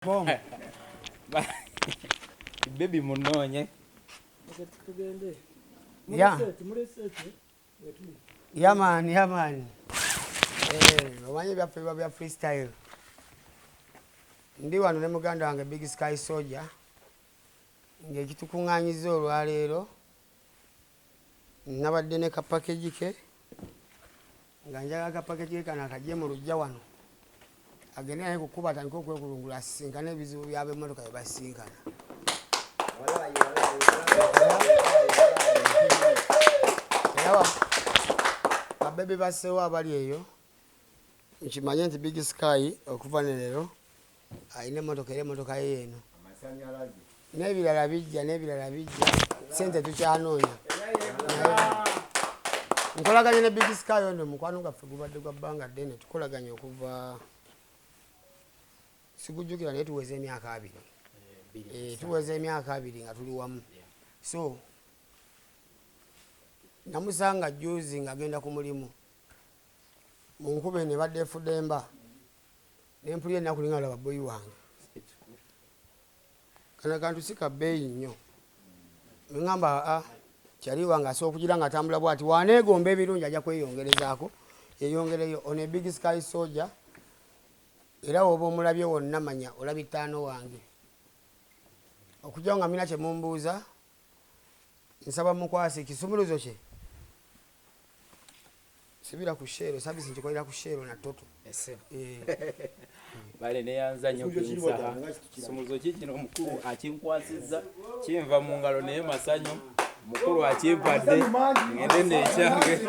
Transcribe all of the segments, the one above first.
Boom. Baby munoonye. Tugende. Yeah. Yeah man, yeah man. Eh, omanyi ebyaffe biba bya freestyle. Ndi wano ne muganda wange Big Sky Soldier ng'ekitukuŋŋaanyizza olwaleero nabadde ne kapakeji ke nga njagala kapakeji ke kano akagye mu luggya wano agende naye ku kkubo atandike okwekulungula asisinkane ebizibu by'ab'emmotoka bye basisinkana. Era babebi basseewo abali eyo nkimanye nti Big Sky okuva ne leero alina emmotoka era emmotoka ye eno n'ebirala bijja n'ebirala bijja sente tukyanoonya. Nkolaganye ne Big Sky ono mukwano gwaffe gubadde gwa bbanga ddene tukolaganye okuva sigujjukira naye tuweza emyaka 20. Tuweza emyaka 20 nga tuli wamu. So namusanga juzi ng'agenda ku mulimu mu nkuba eno ebadde efudde emba ne mpulira ennaku ninga laba boyi wange. Kano akantu si ka bbeeyi nnyo. Ne ŋŋamba aa kyali wange asobola okugira ng'atambula bw'ati bw'aneegomba ebirungi ajja kweyongerezaako yeeyongereyo. Ono ye Big Sky Soldier era w'oba omulabye wonna manya olabye ttaano wange. Okuggyako nga mulina kye mumbuuza nsaba mukwase ekisumuluzo kye sibira ku Shell, service nkikolera ku Shell na Total. Bale neyanza nnyo King Saha. Kisumuluzo ki kino omukulu akinkwasizza kinva mu ngalo naye masanyu mukulu akimpadde ngende nekyange.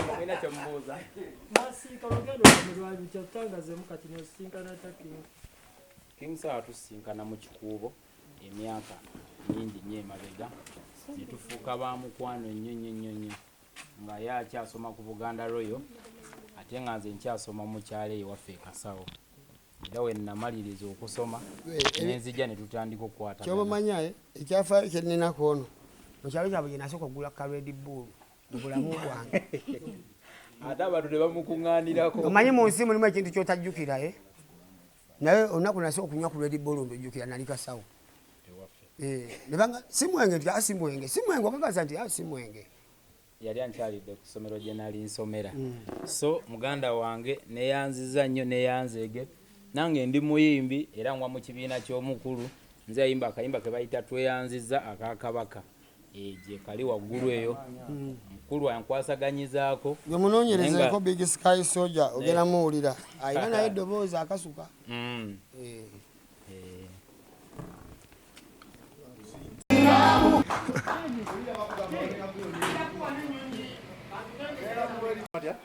Mulina kyemubuuza? Mwasiika olugendo lwammwe lwali lutya? Tutangazeemu kati n'osisinkana atya King? King Saha tusisinkana mu Kikuubo emyaka mingi nnyo emabega ne tufuuka ba mukwano nnyo nnyo nnyo nnyo nga ye akyasoma ku Buganda Royal ate nga nze nkyasoma mu kyalo eyo waffe e Kasawo era we namaliriza okusoma ne nzija ne tutandika okukwatagana. Kyoba omanya ekyafaayo kye nnina ku ono mu kyalo kyabwe gye nasooka okugula ka Red Bull mu bulamu bwange. Ate abantu ne bamukuŋŋaanirako. Omanyi mu nsi mulimu ekintu ky'otajjukira eh? Naye olunaku nasooka okunywa ku Red Bull ndujjukira nali Kasawo. Nebanga si mwenge nti si mwenge, si mwenge okakasa nti si mwenge. Yali ankyalidde ku ssomero gye nali nsomera. So muganda wange neyanziza nnyo neyanzeege. Nange ndi muyimbi era ngwa mu kibiina ky'omukulu. Nze yayimba akayimba ke bayita Tweyanzizza aka Kabaka. Gye kali waggulu eyo. Mukulu ankwasaganyizaako. Gwe munoonyerezeeko Big Sky Soldier ogenda muwulira. Alina naye eddoboozi akasuka.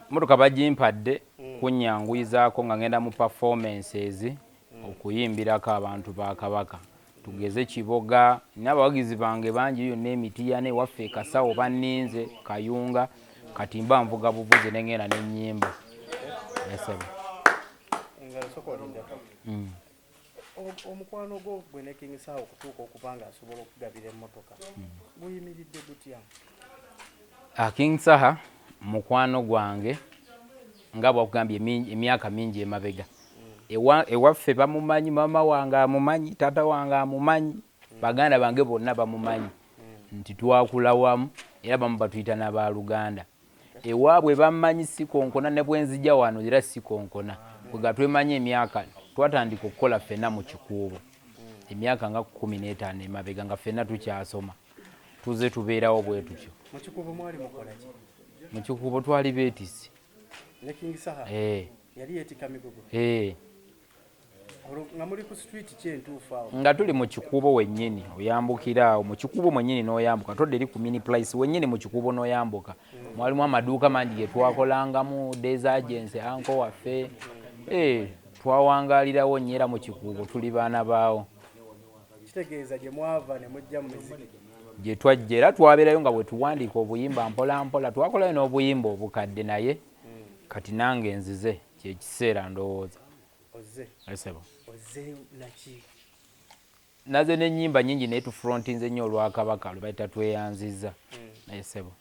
Mmotoka bagimpadde kunnyanguyizaako nga ngenda mu performances okuyimbirako abantu ba Kabaka. Tugeze Kiboga, nina abawagizi bange bangi yonna e Mityana ewaffe e Kasawo banninze, Kayunga, kati mba nvuga buvuzi ne ngenda ne nnyimba. Omukwano gwo gwe ne King Saha okutuuka okuba nga asobola okugabira emmotoka guyimiridde gutya? King Saha mukwano gwange nga bwakugambye emyaka mingi emabega. Ewaffe bamumanyi, maama wange amumanyi, taata wange amumanyi, baganda bange bonna bamumanyi nti twakula wamu era bamu batuyita n'abaluganda. Ewaabwe bammanyi sikonkona ne bwe nzija wano era sikonkona. Kwega twemanyi emyaka twatandika okukola ffenna mu Kikuubo emyaka nga 15 emabega nga ffenna tukyasoma. Tuze tubeerawo bwe tutyo. Mu Kikuubo mwali mukola ki? Mu Kikuubo twali beetissi. Ne King Saha? Yali yeetikka migugu? Olwo nga muli ku street ki entuufu awo? Nga tuli mu Kikuubo wennyini, oyambukira awo mu Kikuubo mwennyini n'oyambuka, todda eri ku mini price wennyini mu Kikuubo n'oyambuka. Mwalimu amaduuka mangi ge twakolangamu, Days Agency, anko waffe. Twawangaalirawo nnyo era mu Kikuubo tuli baana baawo. Kitegeeza gye mwava ne mujja mu miziki? Gye twajja era twabeerayo nga bwe tuwandiika obuyimba mpola mpola, twakolayo n'obuyimba obukadde naye kati nange nzize kye kiseera ndowooza. Ozze? Ssebo. Ozze naki? Naze n'ennyimba nnyingi naye tufrontinze nnyo olwa Kabaka lwe bayita Tweyanzizza. Naye ssebo.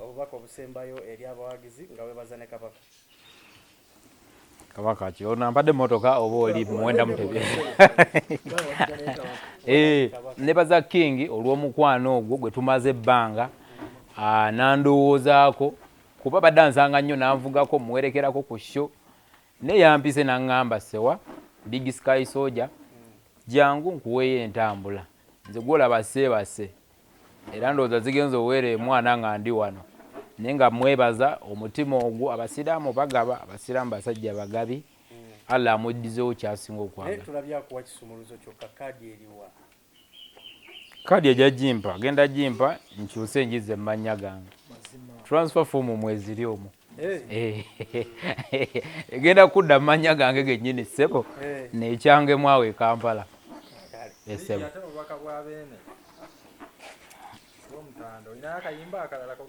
Obubaka obusembayo eri abawagizi nga webaza ne Kabaka. Kabaka ki ono ampadde emmotoka oba oli muwenda mutebi? Nebaza King olw'omukwano ogwo gwe tumaze ebbanga, nandowoozaako kuba badde ansanga nnyo, nanvugako, muwerekerako ku show, naye yampise naŋŋamba, "Sewa Big Sky Soldier, jangu nkuweeyo entambula." Nze gwolaba seebase, era ndowooza zigenza oweera emwana nga ndi wano, naye nga mwebaza omutima ogwo. Abasiraamu bagaba, abasiraamu basajja bagabi. Allah amuddizewo kyasinga Naye okwagala. Tulabye akuwa kisumuluzo kyokka, kaadi eriwa? Kaadi ejja gimpa, genda gimpa nkyuse njize mu mannya gange. Transfer form mweziri omwo. Eh, Egenda kudda mu mannya gange gennyini, ssebo. Nekyangemu awo e Kampala. Kale. Esebo. Ate obubaka bwa Beene bw'Omutanda, olinayo akayimba akalala kogenda?